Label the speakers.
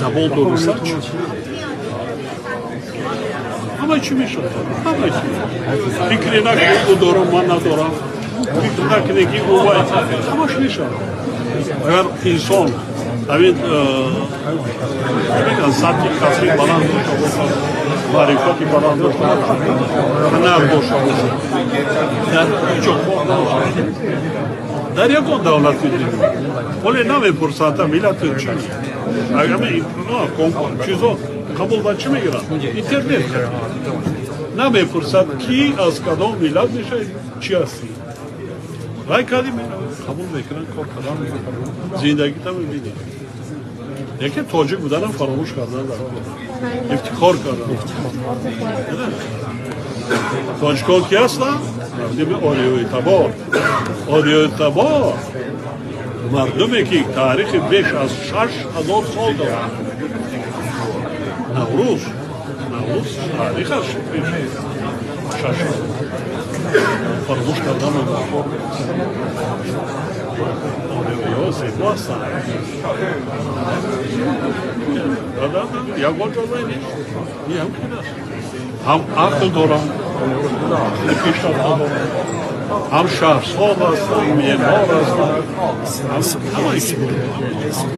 Speaker 1: Забон донистан чӣ? Ҳама чӣ мешавад, ҳама чӣ. Фикре накунед, ӯ дорам, ман надорам. Фикр накунед, ки ӯ вай, ҳамаш мешавад. Агар инсон ҳамин мегӯянд, сатҳи касби баланд дошта бошад, маърифати баланд дошта бошад, ҳунар дошта бошад, дар ҳеҷ ҷо кор набошад, дар ягон давлати дунё ҳоле намепурсанд, миллатат чӣ. Агар конкур, чизо қабул ба чӣ мегиранд, интернет намепурсад, ки аз кадом миллат мешавӣ, чӣ ҳастӣ. Рай кардӣ, қабул мекунанд, кор кардан, зиндагита мебинӣ. Лекин тоҷик буданам фаромӯш кардан дар кор, ифтихор кардан. Тоҷикон ки ҳастанд? Мардуми ориёитабор. Ориёитабор, мардуме ки таърихи беш аз 6000 сол дорад. Наврӯз, Наврӯз таърихаш беш 6000. Фаромӯш кардан дар кор. Ориёиҳо зебо ҳастанд. Ягон ҷо нест, ҳам аст, ҳам ақл доранд, пешрафта доранд, ҳам шаҳрсоз ҳастанд, меъмор ҳастанд, ҳама.